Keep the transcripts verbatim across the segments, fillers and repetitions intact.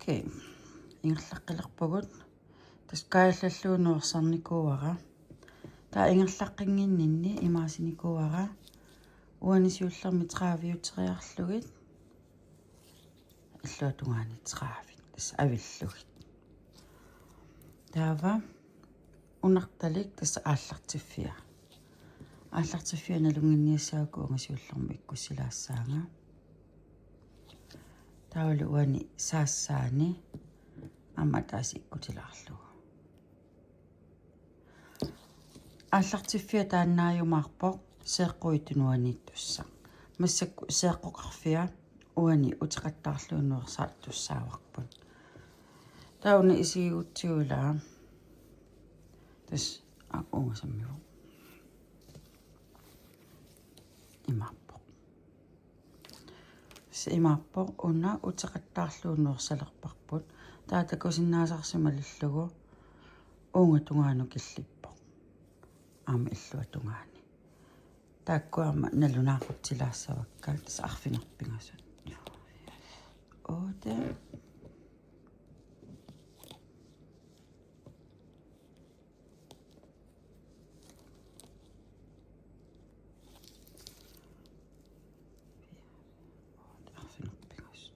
Okay. Ingerlaqqilerpugut. Tassa kaajallallugu nuersarnikuuara. Taava ingerlaqqinnginninni imaasinikuuara. Uani siullermi tredive-uteriarlugit. Illuatungaani tredive. Tassa avillugit. Taava unartalik tassa aallartiffia. Aallartiffia nalunnginniassagakku uunga siullermut ikkussilaassaanga. Taavalu uani saassaani aamma ataaseq ikkutilaarlugu. Aallartiffia taannaajumaarpoq seeqquit tunuaniittussaq. Massakkut seeqqoqarfia uani uteqattaarlugu nuersaartussaavarput. Taava una isigigutsigu ilaa. Tassa aa uunga sammivoq. Imaappoq. Tassa imaappoq una uteqattaarlugu nuersalerparput. Taava takusinnaasarsi malillugu uunga tungaanut killippoq. Aamma illuatungaani. Taakku aamma nalunaaqutilaassavakka tassa arfineq-pingasut. Otte. Arfineq-pingasut.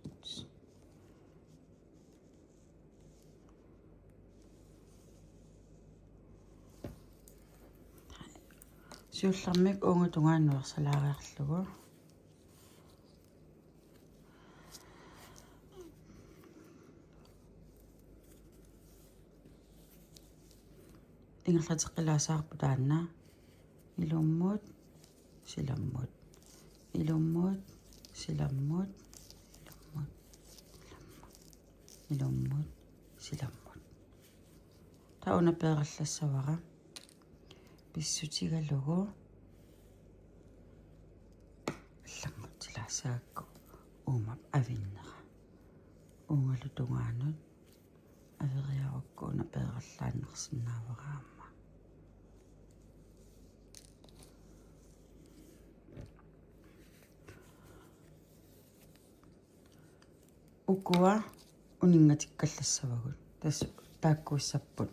Siullermik uunga tungaanut nuersalaariarlugu. Ingerlateqqilaassavarput taanna. Ilummut, silammut. Ilummut, silammut, ilummut, silammut. Ilummut, silammut. Taava una peerallassavara. Pissutigalugu allanngortilaassagakku uumap avinnera. Uungalu tungaanut averiarukku una peerallaannarsinnaavara aamma. Ukua uninngatikkallassavagut. Tassa taakkuussapput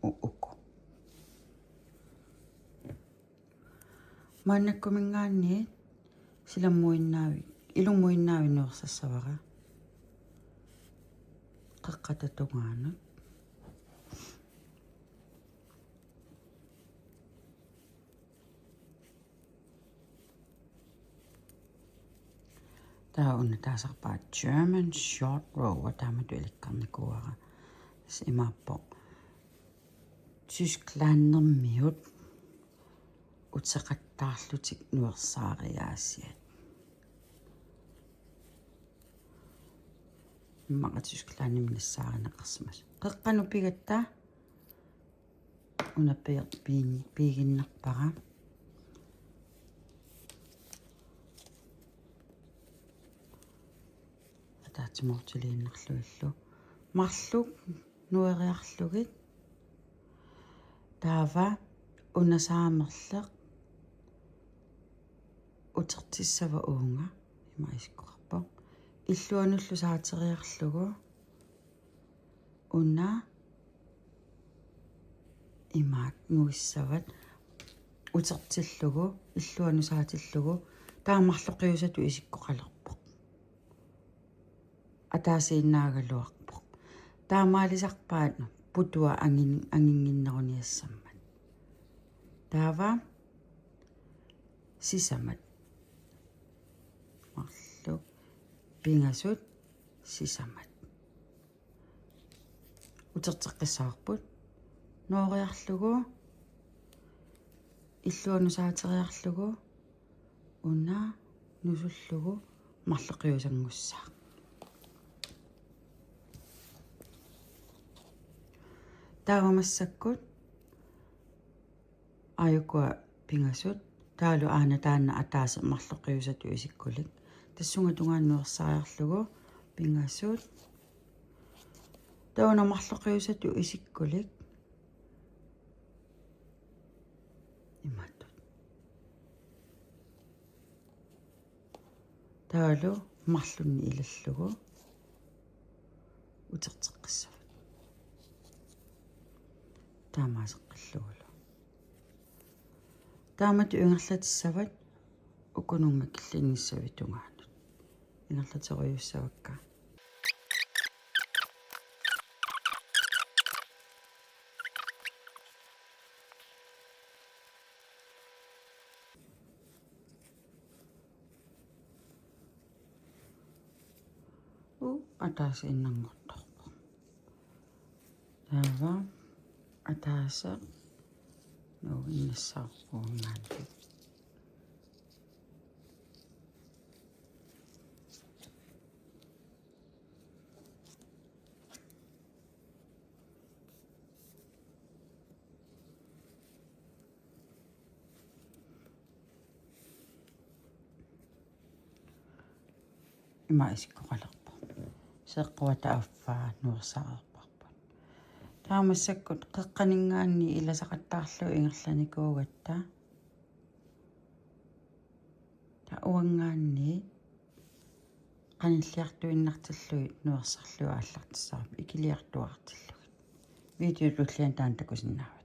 u-, uku. Maannakkuminngaanniit silammuinnaavik, ilummuinnaavik nuersassavara. Qeqqata tungaanut. Taava una taasarpaat German short row, taamatut ilikkarnikuuara. Tassa imaappoq Tysklandimiut uteqattaarlutik nuersaariaasiat. Immaqa Tysklandimi nassaarineqarsimasut. Qeqqanut pigatta una pi-, piin-, piiginnarpara. Ataatsimoortiliinnarlugillu. Marluk nueriarlugit. Taava una saamerleq utertissava uunga. Ima isikkoqarpoq. Illuanullu saateriarlugu. Una imaak nuissavat utertillugu, illuanut saatillugu, taava marloqiusatut isikkoqalerpoq. Ataasiinnaagaluarpoq. Taamaalisarpaat putua angin-, anginnginneruniassammat. Taava sisamat. Marluk pingasut sisamat. Uterteqqissavarput. Nuoriarlugu, illuanut saateriarlugu, una nusullugu, marloqiusanngussaaq. Taava massakkut, aajukua pingasut, taavalu aana taanna ataaseq marloqiusatut isikkulik. Tassunga tungaanut nuersaariarlugu pingasut. Taava una marloqiusatut isikkulik. Imatut. Taavalu marlunnik ilallugu. uterteqqissavat. Taamaaseqqillugulu. Taamatut ingerlatissavat ukununnga killinnissavit tungaanut. Ingerlaterujussavakka. Uu, ataaseq innanngortorpoq. Taava ataaseq nuuginnassaarpugut maanna. Ima isikkoqalerpoq. Seeqquata affaa nuersareerparput. Taava massakkut qeqqaninngaanniit ilasaqattaarlugit ingerlanikuugatta. Taava uanngaanniit qanilliartuinnartillugit nuersarlugit aallartissavarput ikiliartuaartillugit. Video tulliani taanna takusinnaavat.